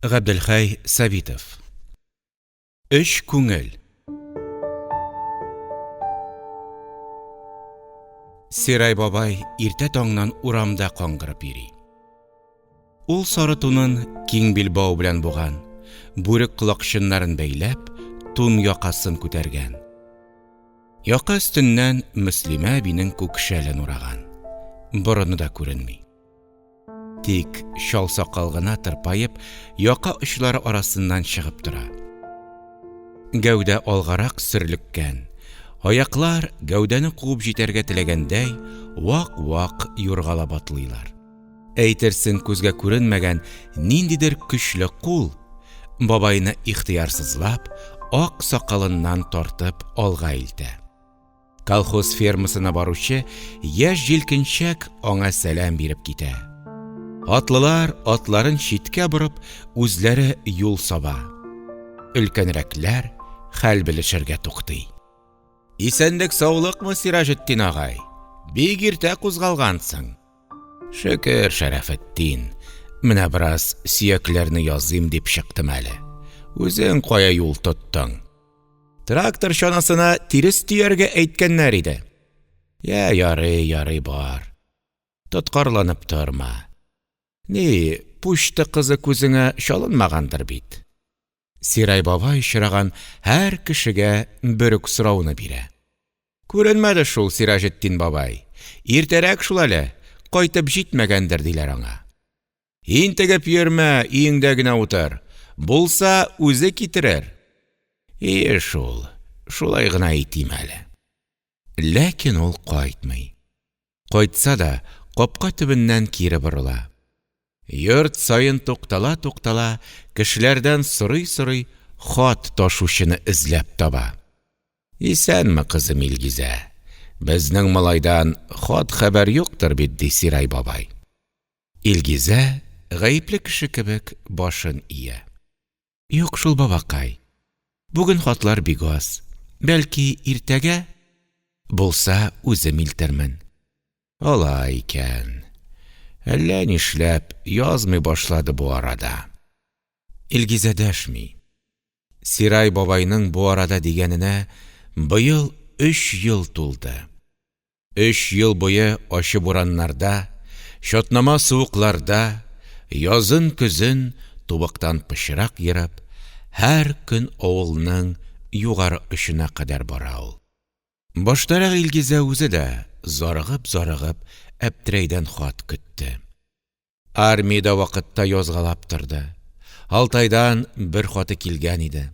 Габделхәй Сабитов. Өч күңел. Сирай бабай иртә таңнан урамда каңгырып йөри. Ул сары тунын киң билбау белән буган, бүрек колакчыннарын бәйләп, тун якасын күтәргән. Яка өстеннән Мөслимә әбинең күк шәлен ураган. Борыны да күренми. Тик чал сакал гына тырпаеп, яка очлары арасыннан чыгып тора. Гәүдә алгарак сөрлеккән, аяклар, гәүдәне куып җитәргә теләгәндәй, вак-вак юргалап атлыйлар. Әйтерсең күзгә күренмәгән ниндидер көчле кул, бабайны ихтыярсызлап, ак сакалыннан тартып алга илтә. Колхоз фермасына баручы яшь җилкенчәк аңа сәлам биреп китә. Атлылар атларын читкә борып, үзләре юл саба. Өлкәнрәкләр хәл белешергә туктый. Исәнлек-саулыкмы, Сираҗетдин агай? Бик иртә кузгалгансың. Шөкер, Шәрәфетдин, менә бераз сөякләрне языйм дип чыктым әле. Үзең кая юл тоттың? Трактор чанасына тирес төяргә әйткәннәр иде. Йә, ярый, ярый, бар. Тоткарланып торма. Ни, пучты кызы күзеңә чалынмагандыр бит? Сирай бабай очраган һәр кешегә бер үк сорауны бирә. Күренмәде шул Сираҗетдин бабай. Иртәрәк шул әле, кайтып җитмәгәндер, диләр аңа. Интегеп йөрмә, өеңдә генә утыр. Булса, үзе китерер. Ие шул, шулай гына итим әле. Ләкин ул кайтмый. Кайтса да, капка төбеннән кире борыла. Йорт саен туктала-туктала, кешеләрдән сорый-сорый, хат ташучыны эзләп таба. Исәнме, кызым Илгизә! Безнең малайдан хат-хәбәр юктыр бит, ди Сирай бабай. Илгизә, гаепле кеше кебек, башын ия. Юк шул, бабакай. Бүген хатлар бик аз. Бәлки, иртәгә? Булса, үзем илтермен. Алай икән. Әллә нишләп язмый башлады бу арада. Илгизә дәшми. Сирай бабайның бу арада дигәненә быел өч ел тулды. Өч ел буе ачы бураннарда, чатнама суыкларда, язын-көзен тубыктан пычрак ерып, һәр көн авылның югары очына кадәр бара ул. Баштарак Илгизә үзе дә, зарыгып-зарыгып, Әптерәйдән хат көтте. Армиядә вакытта язгалап торды. Алтайдан бер хаты килгән иде.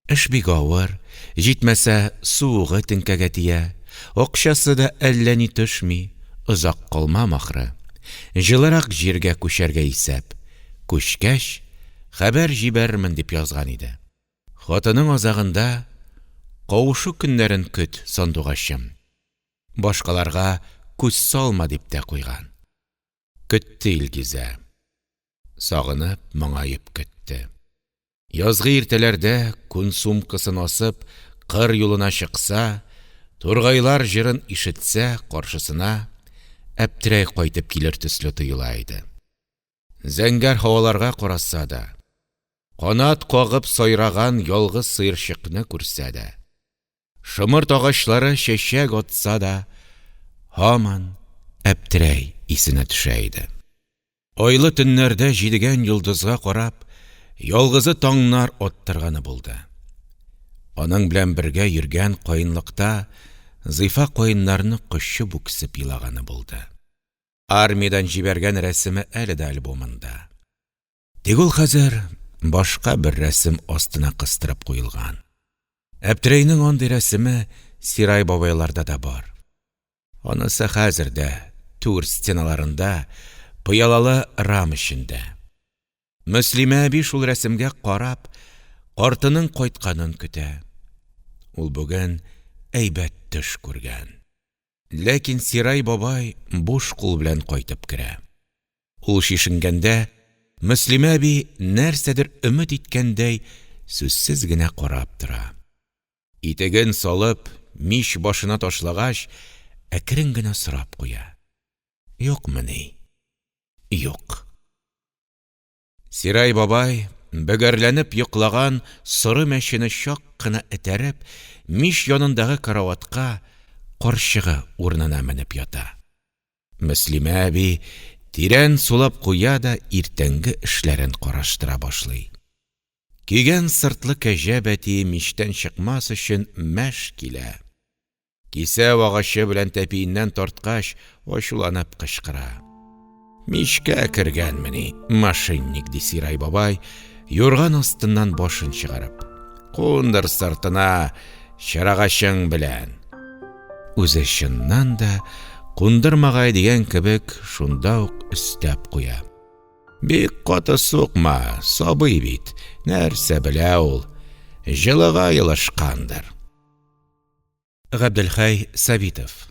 Эш бик авыр, җитмәсә, суыгы теңкәгә тия, акчасы да әллә ни төшми, озак калмам ахры. Җылырак җиргә күчәргә исәп. Күчкәч, хәбәр җибәрермен дип язган иде. Хатының азагында, Кавышу көннәрен көт, сандугачым. Башкаларга күз салма, дип тә куйган. Көтте Илгизә. Сагынып, моңаеп көтте. Язгы иртәләрдә күн сумкасын асып, кыр юлына чыкса, тургайлар җырын ишетсә, каршысына Әптерәй кайтып килер төсле тоела иде. Зәңгәр һаваларга караса да, канат кагып сайраган ялгыз сыерчыкны күрсә дә, шомырт агачлары чәчәк атса да, һаман Әптерәй исенә төшә иде. Айлы төннәрдә җидегән йолдызга карап, ялгызы таңнар аттырганы булды. Аның белән бергә йөргән каенлыкта зифа каеннарны кочып үксеп елаганы булды. Армиядән җибәргән рәсеме әле дә альбомында. Тик ул хәзер башка бер рәсем астына кыстырып куелган. Әптерәйнең андый рәсеме Сирай бабайларда да бар. Анысы хәзер дә түр стеналарында, пыялалы рам эчендә. Мөслимә әби шул рәсемгә карап, картының кайтканын көтә. Ул бүген әйбәт төш күргән. Ләкин Сирай бабай буш кул белән кайтып керә. Ул чишенгәндә, Мөслимә әби нәрсәдер өмет иткәндәй сүзсез генә карап тора. Итеген салып, мич башына ташлагач, әкрен генә сорап куя: Юкмыни? Юк. Сирай бабай, бөгәрләнеп йоклаган соры мәчене чак кына этәреп, мич янындагы караватка – карчыгы урынына менеп ята. Мөслимә әби тирән сулап куя да иртәнге эшләрен караштыра башлый. Көйгән сыртлы кәҗә бәтие мичтән чыкмас өчен мәш килә, кисәү агачы белән тәпиеннән тарткач, ачуланып кычкыра. Мичкә кергәнмени, машинник, – ди Сирай бабай, юрган астыннан башын чыгарып. Кундыр сыртына чырагачың белән! Үзе чыннан да кундырмагае дигән кебек, шунда ук өстәп куя. Бик каты сукма, сабый бит, нәрсә белә ул, җылыга елышкандыр. Габделхәй Сабитов.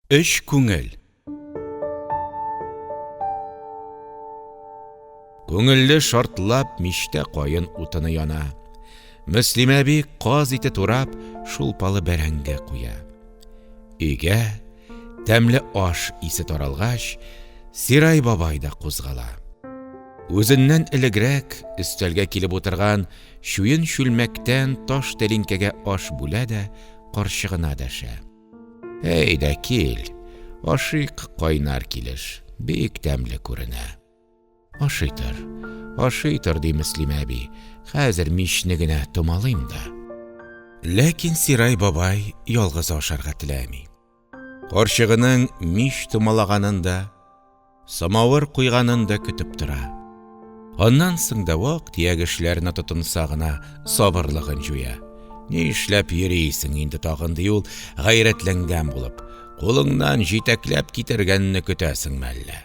Өч күңел. Күңелле шартлап мичтә каен утыны яна. Мөслимә әби каз ите турап, шулпалы бәрәңге куя. Өйгә тәмле аш исе таралгач, Сирай бабай да кузгала. Үзеннән элегрәк өстәлгә килеп утырган чуен чүлмәктән таш тәлинкәгә аш бүлә дә карчыгына дәшә. Әйдә, кил, ашыйк кайнар килеш, бик тәмле күренә. Ашый тор, ашый тор, ди Мөслимә әби, хәзер мичне генә томалыйм да. Ләкин Сирай бабай ялгызы ашарга теләми. Карчыгының мич томалаганын да, самавыр куйганын да көтеп тора. Аннан соң да вак-төяк эшләренә тотынса гына сабырлыгын җуя. Нишләп йөрисең инде тагын, ди ул, гайрәтләнгән булып, кулыңнан җитәкләп китергәнне көтәсеңме әллә?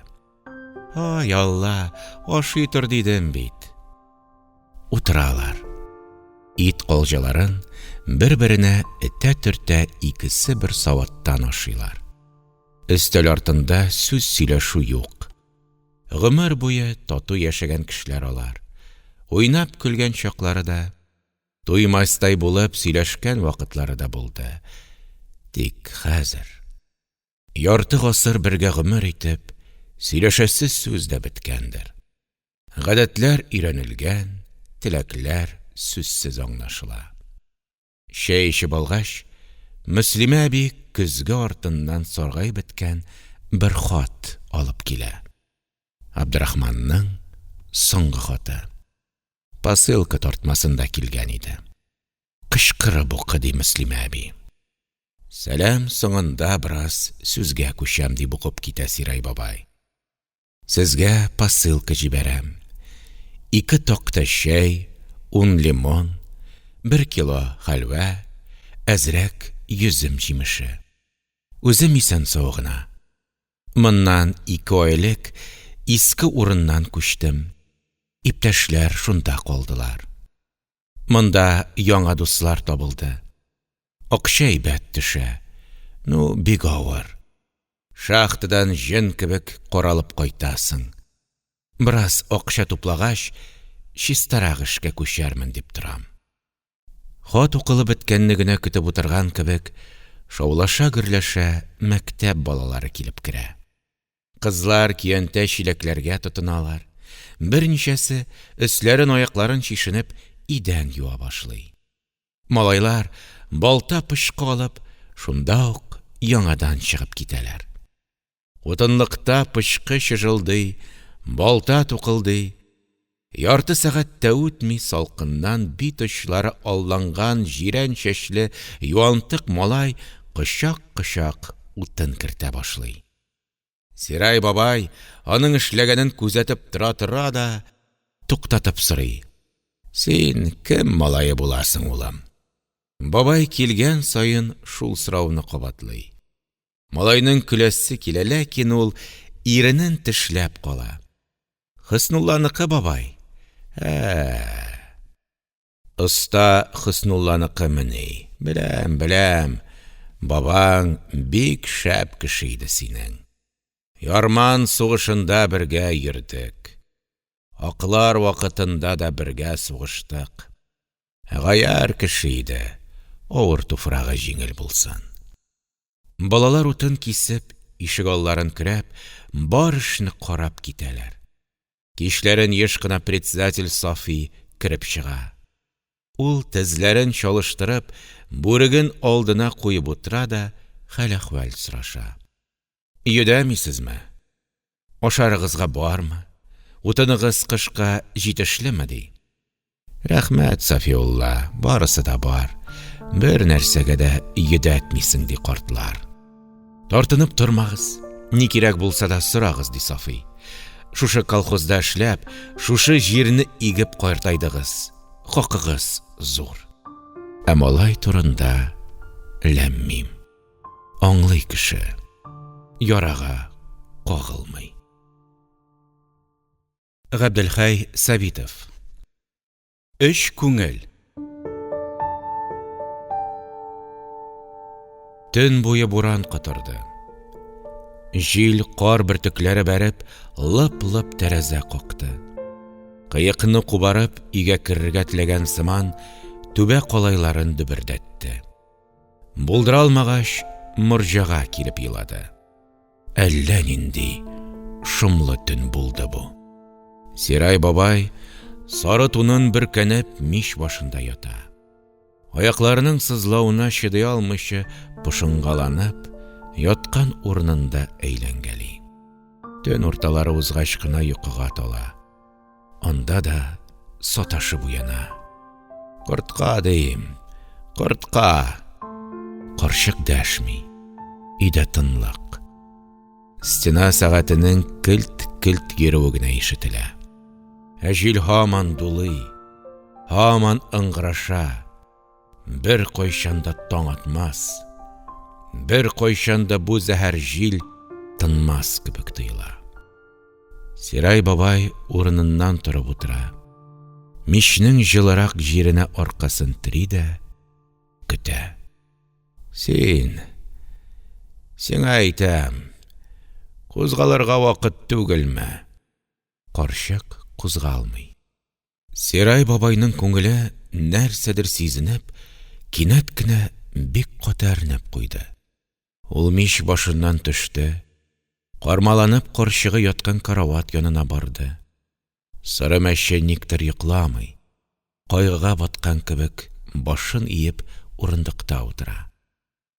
Ай, Алла, ашый тор дидем бит. Утыралар. Ит калҗаларын бер-беренә этә-төртә икесе бер савыттан ашыйлар. Өстәл артында сүз сөйләшү юк. Гомер буе тату яшәгән кешеләр алар. Уйнап көлгән чаклары да, туймастай булып сөйләшкән вакытлары да булды. Тик хәзер... Ярты гасыр бергә гомер итеп, сөйләшәсе сүз дә беткәндер. Гадәтләр өйрәнелгән, теләкләр сүзсез аңлашыла. Чәй эчеп алгач, Мөслимә әби көзге артыннан саргаеп беткән бер хат алып килә. Абдрахманның соңгы хаты. Посылка тартмасында килгән иде. Кычкырып укы, ди Мөслимә әби. Сәлам соңында бераз сүзгә күчәм, дип укып китә Сирай бабай. Сезгә посылка җибәрәм. Ике такта чәй, ун лимон, бер кило хәлвә, әзрәк йөзем җимеше. Үзем исән-сау гына. Моннан ике ай элек иске урыннан күчтем. Иптәшләр шунда калдылар. Монда яңа дуслар табылды. Акча әйбәт төшә. Ну, бик авыр. Шахтадан җен кебек каралып кайтасың. Бераз акча туплагач, чистарак эшкә күчәрмен дип торам. Хат укылып беткәнне генә көтеп утырган кебек, шаулаша-гөрләшә мәктәп балалары килеп керә. Кызлар көянтә-чиләкләргә тотыналар, берничәсе, өсләрен-аякларын чишенеп, идән юа башлый. Малайлар, балта-пычкы алып, шунда ук яңадан чыгып китәләр. Утынлыкта пычкы чыжылдый, балта тукылдый. Ярты сәгать тә үтми, салкыннан бит очлары алланган җирән чәчле юантык малай кочак-кочак утын кертә башлый. Сирай бабай аның эшләгәнен күзәтеп тора-тора да, туктатып сорый: Син кем малае буласың, улым? Бабай килгән саен шул сорауны кабатлый. Малайның көләсе килә, ләкин ул иренен тешләп кала. Хөснулланыкы, бабай. Ә-ә! Оста Хөснулланыкымыни? Беләм, беләм, бабаң бик шәп кеше иде синең. Ярман сугышында бергә йөрдек. Аклар вакытында да бергә сугыштык. Гаярь кеше иде, авыр туфрагы җиңел булсын. Балалар утын кисеп, ишегалларын көрәп, бар эшне карап китәләр. Кичләрен еш кына председатель Сафи кереп чыга. Ул, тезләрен чалыштырып, бүреген алдына куеп утыра да хәл-әхвәл сораша: – Йөдәмисезме, ашарыгызга бармы, утыныгыз кышка җитешлеме? – ди. Рәхмәт, Сафиулла, барысы да бар, бернәрсәгә дә йөдәтмисең, ди картлар. Тартынып тормагыз, ни кирәк булса да сорагыз, ди Сафый. Шушы колхозда эшләп, шушы җирне игеп картайдыгыз, хакыгыз зур. Ә малай турында ләм-мим. Аңлый кеше, ярага кагылмый. Габделхәй Сабитов. Өч күңел. Төн буе буран котырды. Җил кар бөртекләре бәреп, лып-лып тәрәзә какты. Кыекны кубарып, өйгә керергә теләгән сыман, түбә калайларын дөбердәтте. Булдыра алмагач, морҗага килеп елады. Әллә нинди шомлы төн булды бу. Сирай бабай, сары тунын бөркәнеп, мич башында ята. Аякларының сызлавына чыдый алмыйча пошынгаланып, яткан урынында әйләнгәли. Төн урталары узгач кына йокыга тала. Анда да саташып уяна. Кортка дим, кортка! Карчык дәшми. Өйдә тынлык. Стена сәгатенең келт-келт йөрүе генә ишетелә. Ә җил һаман дулый, һаман ыңгыраша. Беркайчан да таң атмас, беркайчан да бу зәһәр җил тынмас кебек тоела. Сирай бабай урыныннан торып утыра. Мичнең җылырак җиренә аркасын тери дә көтә. Син, сиңа әйтәм, кузгалырга вакыт түгелме? Карчык кузгалмый. Сирай бабайның күңеле, нәрсәдер сизенеп, кинәт кенә бик каты әрнеп куйды. Ул мич башыннан төште, кармаланып карчыгы яткан карават янына барды. Соры мәче никтер йокламый, кайгыга баткан кебек, башын иеп урындыкта утыра.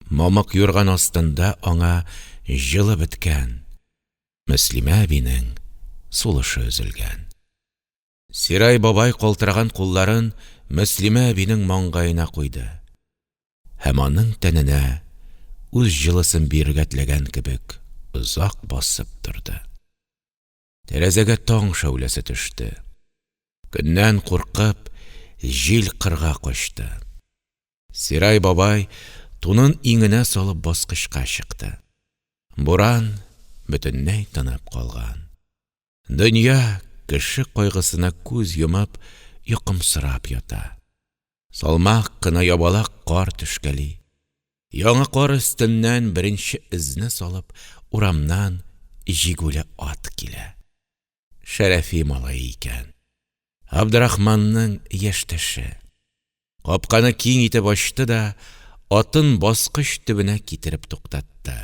Мамык юрган астында аңа җылы беткән, Мөслимә әбинең сулышы өзелгән. Сирай бабай калтыраган кулларын Мөслимә әбинең маңгаена куйды һәм аның тәненә үз җылысын бирергә теләгән кебек озак басып торды. Тәрәзәгә таң шәүләсе төште. Көннән куркып, җил кырга качты. Сирай бабай тунын иңенә салып баскычка чыкты. Буран бөтенләй тынып калган. Дөнья, кеше кайгысына күз йомып, йокымсырап ята. Салмак кына ябалак кар төшкәли. Яңа кар өстеннән беренче эзне салып, урамнан җигүле ат килә. Шәрәфи малае икән. Габдрахманның яшьтәше. Капканы киң итеп ачты да атын баскыч төбенә китереп туктатты.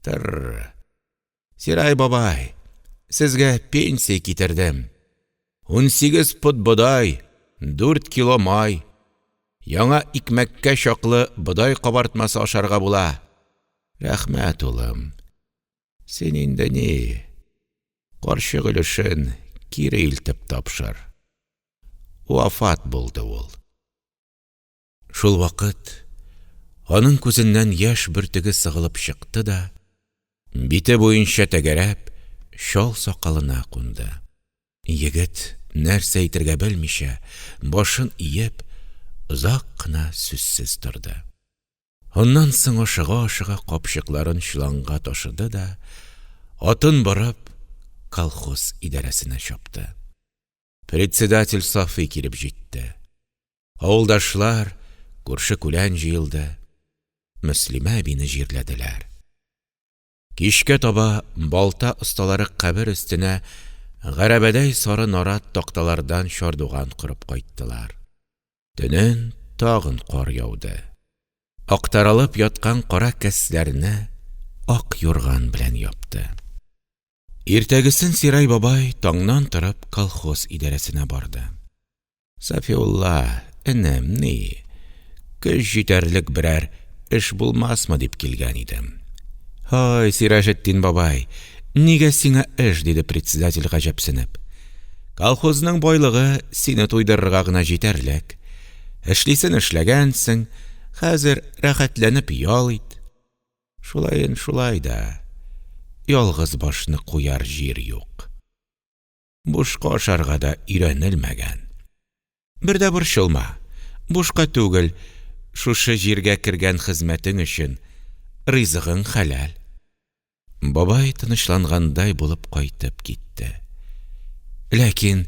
Тыр-р! Сирай бабай, сезгә пенсия китердем. 18 пот бодай, 4 кило май. Яңа икмәккә чаклы бодай кабартмасы ашарга була. Рәхмәт, улым. Син инде ни, карчык өлешен кире илтеп тапшыр. Вафат булды ул. Шулвакыт аның күзеннән яшь бөртеге сыгылып чыкты да, бите буенча тәгәрәп, чал сакалына кунды. Егет, нәрсә әйтергә белмичә, башын иеп, озак кына сүзсез торды. Аннан соң ашыга-ашыга капчыкларын чоланга ташыды да, атын борып, колхоз идарәсенә чапты. Председатель Сафый килеп җитте. Авылдашлар, күрше-күлән җыелды. Мөслимә әбине җирләделәр. Кичкә таба балта осталары кабер өстенә гәрәбәдәй сары нарат такталардан чардуган корып кайттылар. Төнен тагын кар яуды. Актарылып яткан кара кәсләрне ак юрган белән япты. Иртәгесен Сирай бабай таңнан торып колхоз идарәсенә барды. Сафиулла, энем, ни, көч җитәрлек берәр эш булмасмы дип килгән идем. Һай, Сираҗетдин бабай, нигә сиңа эш? – диде председатель, гаҗәпсенеп. Колхозның байлыгы сине туйдырырга гына җитәрлек. Эшлисен эшләгәнсең, хәзер рәхәтләнеп ял ит. Шулаен шулай да, ялгыз башны куяр җир юк. Бушка ашарга да өйрәнелмәгән. Бер дә борчылма, бушка түгел, шушы җиргә кергән хезмәтең өчен ризыгың хәләл. Бабай тынычлангандай булып кайтып китте. Ләкин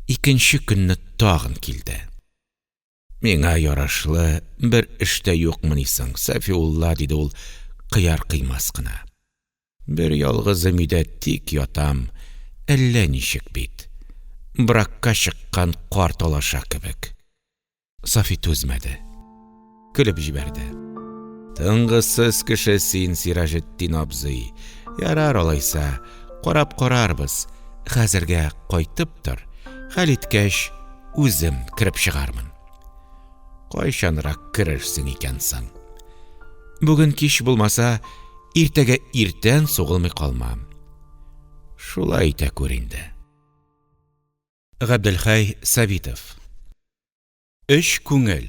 икенче көнне тагын килде. Миңа ярашлы бер эш тә юкмыни соң, Сафиулла, – диде ул кыяр-кыймас кына. Бер ялгызым өйдә тик ятам, әллә ничек бит. Бракка чыккан карт алаша кебек. Сафи түзмәде, көлеп җибәрде. Тынгысыз кеше син, Сираҗетдин абзый. Ярар алайса, карап карарбыз. Хәзергә кайтып тор, хәл иткәч, үзем кереп чыгармын. Кайчанрак керерсең икән соң? Бүген кич булмаса, иртәгә иртән сугылмый калмам. Шулай итә күр инде. Габделхәй Сабитов. Өч күңел.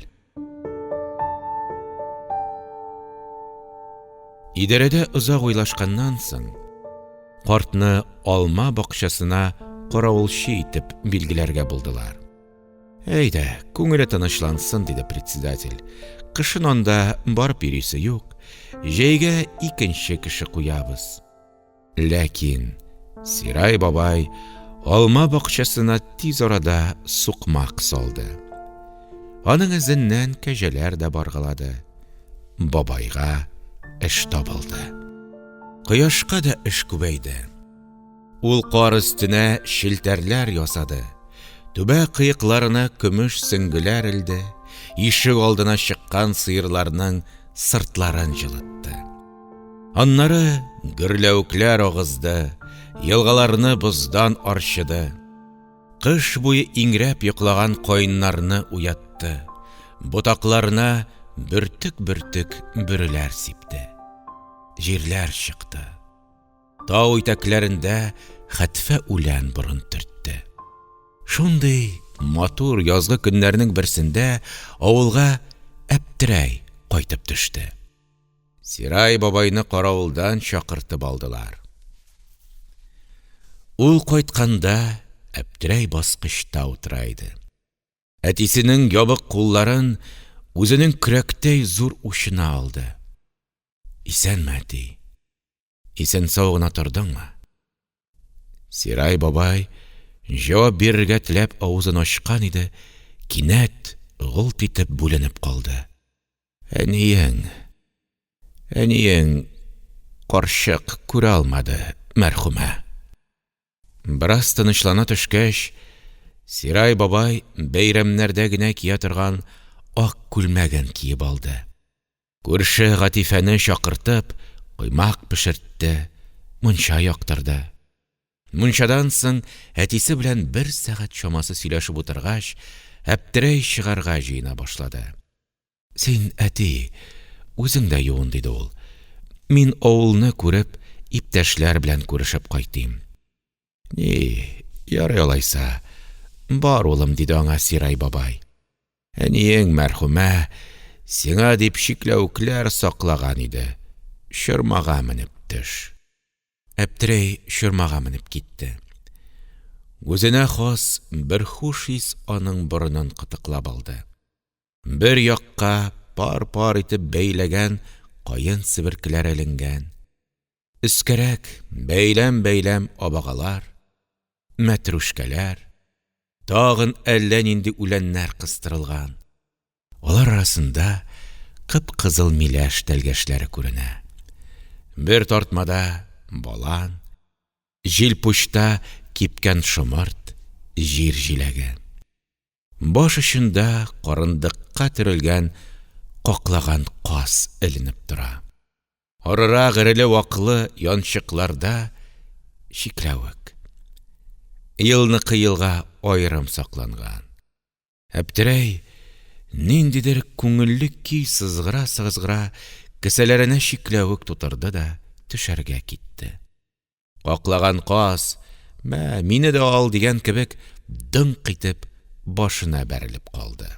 Идарәдә озак уйлашканнан соң, картны алма бакчасына каравылчы итеп билгеләргә булдылар. Әйдә, күңеле тынычлансын, диде председатель. Кышын анда барып йөрисе юк, җәйгә икенче кеше куябыз. Ләкин Сирай бабай алма бакчасына тиз арада сукмак салды. Аның эзеннән кәҗәләр дә баргалады. Бабайга эш табылды. Кояшка да эш күбәйде. Ул кар өстенә челтәрләр ясады, түбә кыекларына көмеш сөңгеләр элде, ишек алдына чыккан сыерларның сыртларын җылытты. Аннары гөрләвекләр агызды, елгаларны боздан арчыды. Кыш буе иңрәп йоклаган каеннарны уятты, ботакларына бөртек-бөртек бөреләр сипте. Җирләр чыкты. Тау итәкләрендә хәтфә үлән борын төртте. Шундый матур язгы көннәрнең берсендә авылга Әптерәй кайтып төште. Сирай бабайны каравылдан чакыртып алдылар. Ул кайтканда Әптерәй баскычта утыра иде. Әтисенең ябык кулларын үзенең көрәктәй зур учына алды. Исәнме, әти? Исән-сау гына тордыңмы? Сирай бабай җавап бирергә теләп авызын ачкан иде, кинәт голт итеп бүленеп калды. Әниең, әниең карчык күрә алмады, мәрхүмә. Бераз тынычлана төшкәч, Сирай бабай бәйрәмнәрдә генә кия торган ак күлмәген киеп алды. Күрше Гатифәне чакыртып, коймак пешертте, мунча яктырды. Мунчадан соң әтисе белән бер сәгать чамасы сөйләшеп утыргач, Әптерәй чыгарга җыена башлады. Син, әти, үзең дә юын, диде ул. Мин авылны күреп, иптәшләр белән күрешеп кайтыйм. Ни, ярый алайса, бар, улым, диде аңа Сирай бабай. Әниең мәрхүмә сиңа дип чикләвекләр саклаган иде, чормага менеп төш. Әптерәй чормага менеп китте. Үзенә хас бер хуш ис аның борынын кытыклап алды. Бер якка пар-пар итеп бәйләгән каен себеркеләре эленгән. Өскәрәк бәйләм-бәйләм абагалар, мәтрүшкәләр, тагын әллә нинди үләннәр кыстырылган. Алар арасында кып-кызыл миләш тәлгәшләре күренә. Бер тартмада балан, җилпучта кипкән шомырт, җир җиләге. Баш очында карындыкка төрелгән каклаган каз эленеп тора. Арырак эреле-ваклы янчыкларда Чикләвек. Елныкы елга аерым сакланган. Әптерәй, ниндидер күңелле көй сызгыра-сызгыра, кесәләренә чикләвек тутырды да төшәргә китте. Каклаган каз, мә, мине дә ал дигән кебек, дыңк итеп башына бәрелеп калды.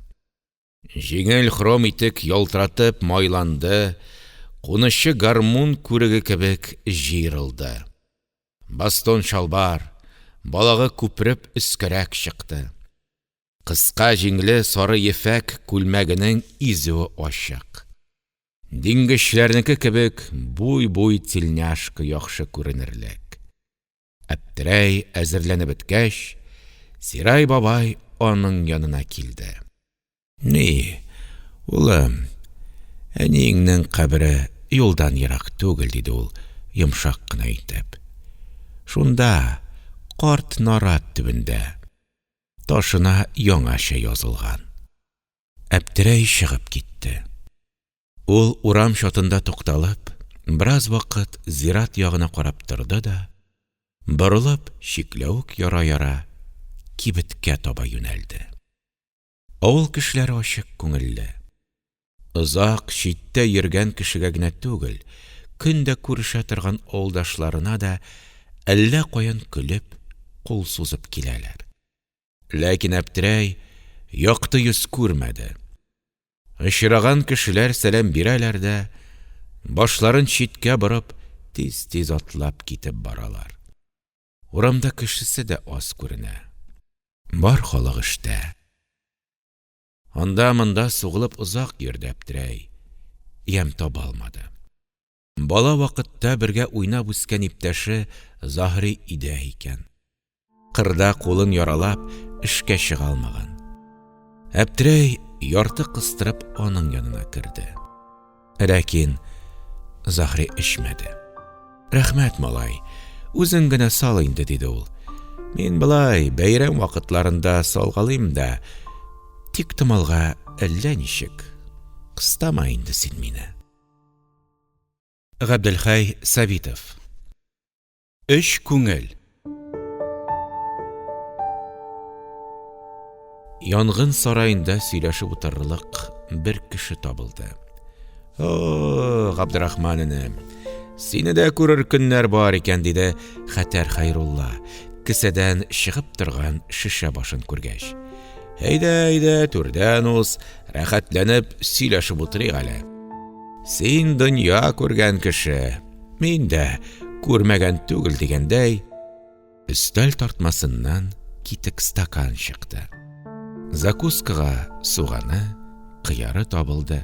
Җиңел хром итек ялтыратып майланды, кунычы гармун күреге кебек җыерылды. Бастон чалбар, балагы күпереп өскәрәк чыкты. Кыска җиңле сары ефәк күлмәгенең изүе ачык. Диңгезчеләрнеке кебек буй-буй тельняшка яхшы күренерлек. Әптерәй әзерләнеп беткәч, Сирай бабай аның янына килде. – Ни, улым, әниеңнең кабере юлдан ерак түгел, – диде ул, йомшак кына итеп. – Шунда, карт нарат төбендә. Ташына яңача язылган. Әптерәй чыгып китте. Ул урам чатында тукталып, бераз вакыт зират ягына карап торды да, борылып, чикләвек яра-яра, кибеткә таба юнәлде. Авыл кешеләре ачык күңелле. Озак читтә йөргән кешегә генә түгел, көн дә күрешә торган авылдашларына да әллә каян көлеп, кул сузып киләләр. Ләкин Әптерәй якты йөз күрмәде. Очраган кешеләр сәлам бирәләр дә, башларын читкә борып, тиз-тиз атлап китеп баралар. Урамда кешесе дә аз күренә. Бар халык эштә. Анда-монда сугылып озак йөрде Әптерәй, ямь таба алмады. Бала вакытта бергә уйнап үскән иптәше Заһри өйдә икән. Кырда кулын яралап, эшкә чыга алмаган. Әптерәй ярты кыстырып аның янына керде. Ләкин Заһри эчмәде. Рәхмәт, малай, үзең генә сал инде, диде ул. Мин болай бәйрәм вакытларында салгалыйм да, тиктомалга әллә ничек. Кыстама инде син мине. Габделхәй Сабитов. Өч күңел. Янгын сараенда сөйләшеп утырырлык бер кеше табылды. О, Габдрахман энем, сине дә күрер көннәр бар икән, диде Хәтәр Хәйрулла, кесәдән чыгып торган шешә башын күргәч. Әйдә, әйдә, түрдән уз, рәхәтләнеп сөйләшеп утырыйк әле. Син дөнья күргән кеше, мин дә күрмәгән түгел дигәндәй, өстәл тартмасыннан китек стакан чыкты. Закускага суганы, кыяры табылды.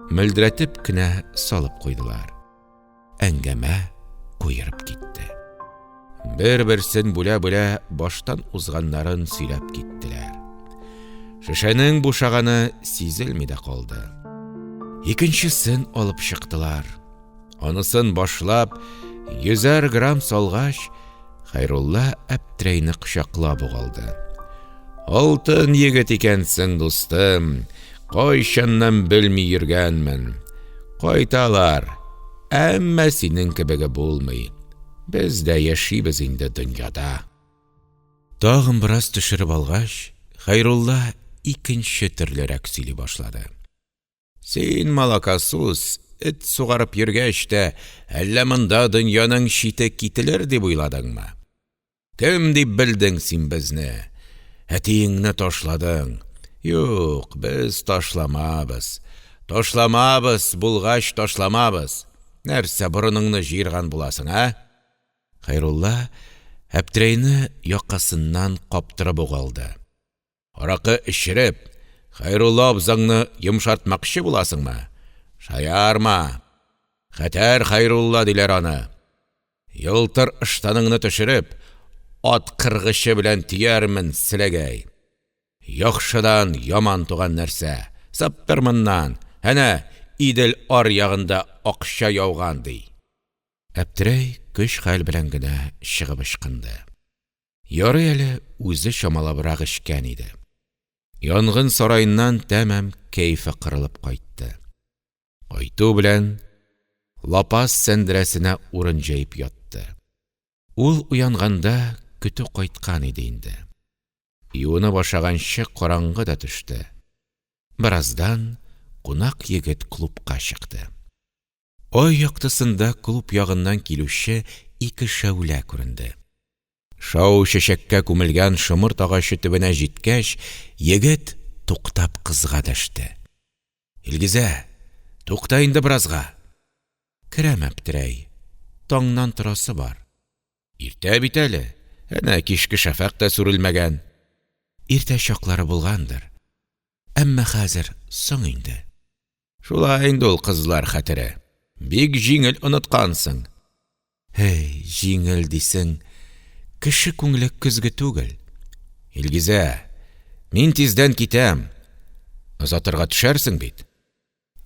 Мөлдерәтеп кенә салып куйдылар. Әңгәмә куерып китте. Бер-берсен бүлә-бүлә баштан узганнарын сөйләп киттеләр. Шешәнең бушаганы сизелми дә калды. Икенчесен алып чыктылар. Анысын башлап, йөзәр грамм салгач, Хәйрулла Әптерәйне кочаклап ук алды. Алтын егет икәнсең, дустым, кайчаннан белми йөргәнмен. Кайталар, әмма синең кебеге булмый. Без дә яшибез инде дөньяда. Тагын бераз төшереп алгач, Хәйрулла икенче төрлерәк сөйли башлады. Син, малакасус, эт сугарып йөргәч тә, әллә монда дөньяның чите кителер дип уйладыңмы? Кем дип белдең син безне? Әтиеңне ташладың. Юк, без ташламабыз. Ташламабыз булгач ташламабыз. Нәрсә борыныңны җыерган буласың, ә? Хәйрулла Әптерәйне якасыннан каптырып ук алды. Аракы эчереп, Хәйрулла абзаңны йомшартмакчы буласыңмы? Шаярма! Хәтәр Хәйрулла диләр аны. Елтыр ыштаныңны төшереп, ат кыргычы белән төярмен, селәгәй. Яхшыдан яман туган нәрсә. Сыптыр моннан! Әнә Идел аръягында акча яуган, ди. Әптерәй көч-хәл белән генә чыгып ычкынды. Ярый әле үзе чамалабрак эчкән иде. Янгын сараеннан тәмам кәефе кырылып кайтты. Кайту белән лапас сәндерәсенә урын җәеп ятты. Ул уянганда көтү кайткан иде инде. Юынып ашаганчы караңгы да төште. Бераздан кунак егет клубка чыкты. Ай яктысында клуб ягыннан килүче ике шәүлә күренде. Шау чәчәккә күмелгән шомырт агачы төбенә җиткәч, егет туктап кызга дәште: – Илгизә, тукта инде беразга! Керәм, Әптерәй, таңнан торасы бар. Иртә бит әле, әнә кичке шәфәкъ тә сүрелмәгән. Иртә чаклары булгандыр, әмма хәзер соң инде. Шулай инде ул кызлар хәтере, бик җиңел оныткансың. Һей, җиңел дисең, кеше күңеле көзге түгел. Илгизә, мин тиздән китәм, озатырга төшәрсең бит?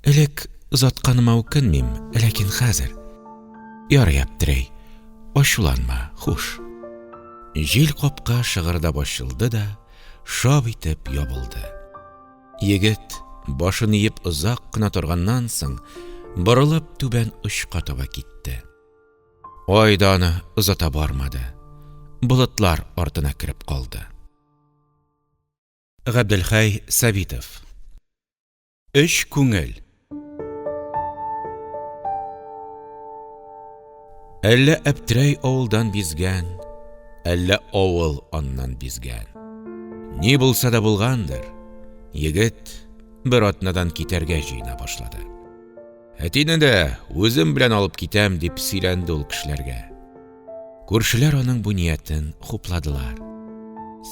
Элек озатканыма үкенмим, ләкин хәзер. Ярый, Әптерәй, ачуланма, хуш. Җил капка шыгырдап ачылды да, шап итеп ябылды. Егет, башын иеп озак кына торганнан соң, борылып түбән очка таба китте. Ай да аны озата бармады, болытлар артына кереп калды. Габделхәй Сабитов. Өч күңел. Әллә Әптерәй авылдан бизгән, әллә авыл аннан бизгән. Ни булса да булгандыр, егет бер атнадан китәргә җыена башлады. Әтине дә үзем белән алып китәм, дип сөйләнде ул кешеләргә. Күршеләр аның бу ниятен хупладылар.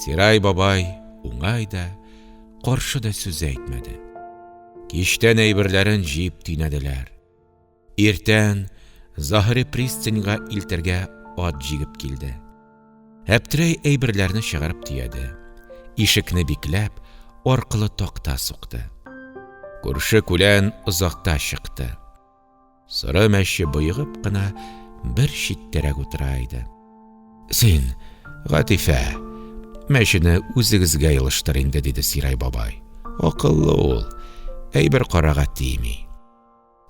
Сирай бабай уңай да, каршы да сүз әйтмәде. Кичтән әйберләрен җыеп төйнәделәр. Иртән Заһри пристаньга илтергә ат җигеп килде. Әптерәй әйберләрне чыгарып төяде. Ишекне бикләп, аркылы такта сукты. Күрше-күлән озакта чыкты. Соры мәче боегып кына бер читтәрәк утыра иде. Син, Гатифә, мәчене үзегезгә елыштыр инде, диде Сирай бабай. Акыллы ул, әйбер карага тими.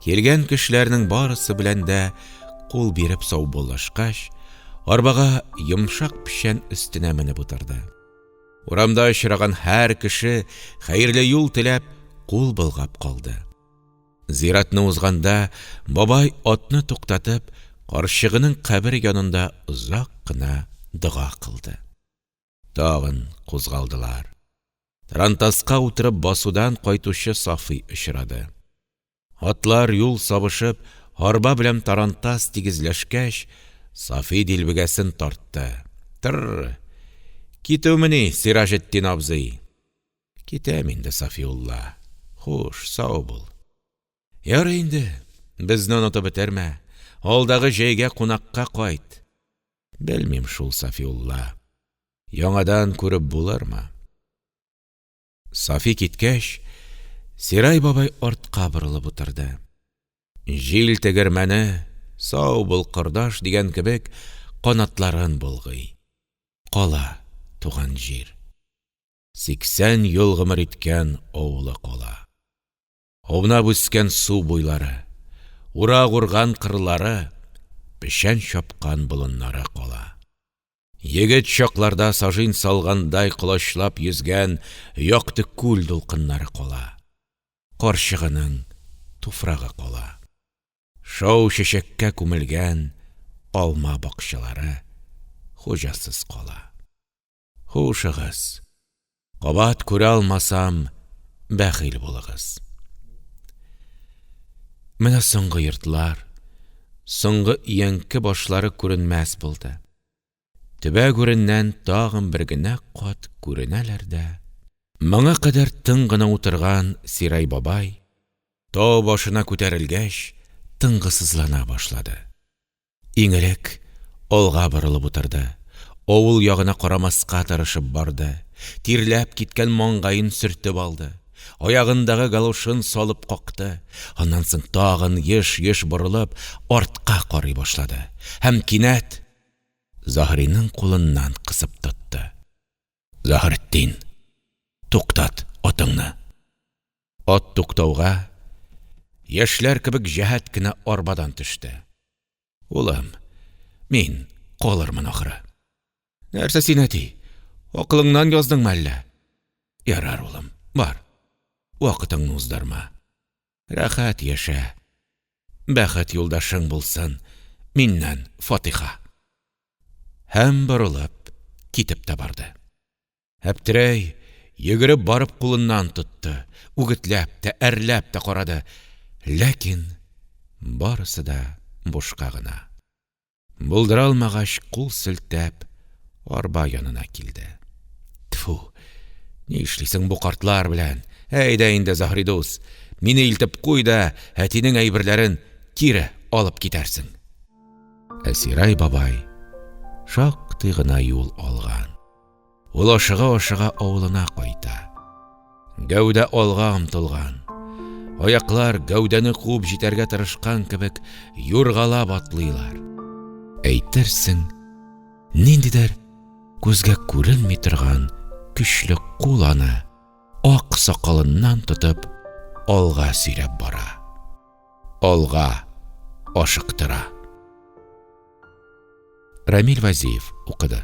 Килгән кешеләрнең барысы белән дә кул биреп саубуллашкач, арбага йомшак печән өстенә менеп утырды. Урамда очраган һәр кеше хәерле юл теләп кул болгап калды. Зиратны узганда, бабай атны туктатып, карчыгының кабере янында озак кына дога кылды. Тагын кузгалдылар. Тарантаска утырып басудан кайтучы Сафый очрады. Атлар юл сабышып, арба белән тарантас тигезләшкәч, Сафый дилбегәсен тартты. Тр-р! Китүмени, Сираҗетдин абзый? Китәм инде, Сафиулла. Хуш, сау бул. Ярый инде, безне онытып бетермә, алдагы җәйгә кунакка кайт. Белмим шул, Сафиулла, яңадан күреп булырмы? Сафи киткәч, Сирай бабай артка борылып утырды. Җил тегермәне, сау бул, кордаш дигән кебек, канатларын болгый. Кала туган җир. 80 ел гомер иткән авылы кала. Аунап үскән су буйлары, урак урган кырлары, печән чапкан болыннары кала. Егет чакларда сажин салгандай колачлап йөзгән якты күл дулкыннары кала. Карчыгының туфрагы кала. Шау чәчәккә күмелгән алма бакчалары хуҗасыз кала. Хушыгыз! Кабат күрә алмасам, бәхил булыгыз. Менә соңгы йортлар, соңгы өянке башлары күренмәс булды. Төбәк үреннән тагын бер генә кат күренәләр дә, моңа кадәр тын гына утырган Сирай бабай, тау башына күтәрелгәч, тынгысызлана башлады. Иң элек алга борылып утырды, авыл ягына карамаска тырышып барды, тирләп киткән маңгаен сөртеп алды, аягындагы галошын салып какты, аннан соң тагын еш-еш борылып, артка карый башлады һәм кинәт Заһриның кулыннан кысып тотты. Заһретдин, туктат атыңны! Ат туктауга, яшьләр кебек җәһәт кенә арбадан төште. Улым, мин калырмын, ахры. Нәрсә син, әти, акылыңнан яздыңмы әллә? Ярар, улым, бар, вакытыңны уздырма. Рәхәт яшә, бәхет юлдашың булсын, миннән фатиха. Һәм борылып китеп тә барды. Әптерәй йөгереп барып кулыннан тотты, үгетләп тә, әрләп тә карады, ләкин барысы да бушка гына. Булдыра алмагач, кул селтәп, арба янына килде. Тфү, ни эшлисең бу картлар белән? Әйдә инде, Заһри дус, мине илтеп куй да әтинең әйберләрен кире алып китәрсең. Ә Сирай бабай шактый гына юл алган. Ул ашыга-ашыга авылына кайта. Гәүдә алга омтылган. Аяклар гәүдәне куып җитәргә тырышкан кебек юргалап атлыйлар. Әйтерсең, ниндидер күзгә күренми торган көчле кул аны ак сакалыннан тотып алга сөйрәп бара. Алга ашыктыра. Рамил Вазиев укыды.